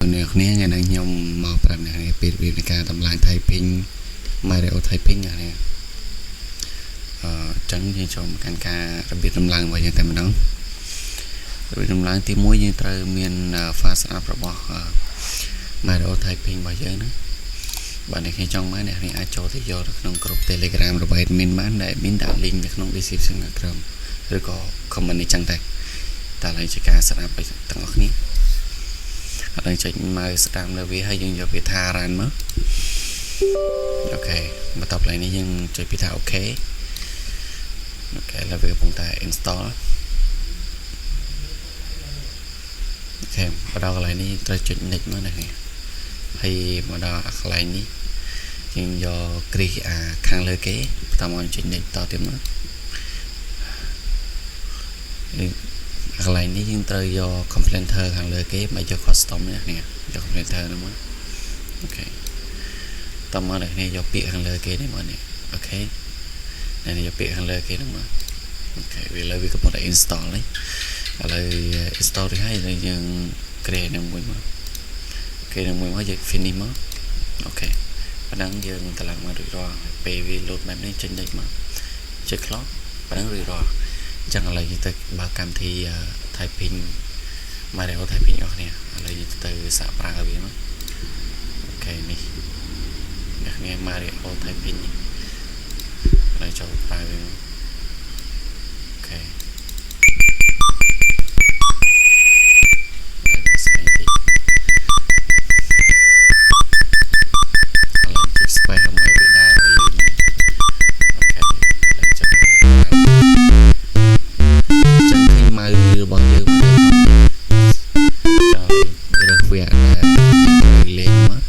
អ្នកគ្នាថ្ងៃនេះខ្ញុំមកប្រាប់អ្នកគ្នាពីរបៀបនៃការតម្លើង typing Mario typing អ្នកគ្នាអឺចឹងយើងចូលមកកាន់ការរបៀបតម្លើងរបស់យើងតែម្ដងរបៀបតម្លើងទី1យើងត្រូវមាន file setup របស់ Mario typing របស់យើងណាបើអ្នកគ្នាចង់បានអ្នកគ្នាអាចចូលទៅយកនៅក្នុងក្រុម Telegram របស់ admin បានដែល admin ដាក់ link នៅក្នុង description ខាងក្រោមឬក៏ comment នេះចឹងដែរតែឥឡូវជាការ setup ឲ្យទាំងអស់គ្នាឥឡូវចុច mouse ស្ដាំលើវាហើយយើងយកវាថា run មក OK បន្ទាប់ឡើយនេះយើងចុចពីថា OK OK ឥឡូវវាកំពុងតែ install OK មកដល់កន្លែងនេះត្រូវចុច next មកណានេះហើយមកដល់កន្លែងនេះយើងយកគ្រីសអាខាងលើគេបន្តមកចុច next តទៀតមកកន្លែងនេះយើងត្រូវយក computer ខាងលើគេមកយក custom នេះនេះយក computer ហ្នឹងមក OK តមកអ្នកនេះយកពាក្យខាងលើគេនេះមកនេះ OK នេះយកពាក្យខាងលើគេហ្នឹងមក OK វាលើវាកំពុងតែ install នេះឥឡូវ install រួចហើយឥឡូវយើង create នឹងមួយមក create នឹងមួយមកយើង finish មក OK ប៉ណ្ណឹងយើងតម្លើងមករួចរាល់ពេលវា load បែបនេះចេញលេខមកចុច close ប៉ណ្ណឹងរួចរាល់អញ្ចឹងឥឡូវយើងទៅបើកកម្មវិធី typing Mario typing អស់គ្នាឥឡូវយើងទៅសាកប្រើវាមក OK នេះអ្នកគ្នា Mario typing នេះឥឡូវចូលប្រើវាមក OK ស្វែងតិចឥឡូវចុច space ដើម្បីវាដើរឲ្យលឿន OK ឥឡូវចូលចឹងឃើញ mouse របស់យើងមកចង់រើសវគ្គដែលយើងត្រូវលេងមក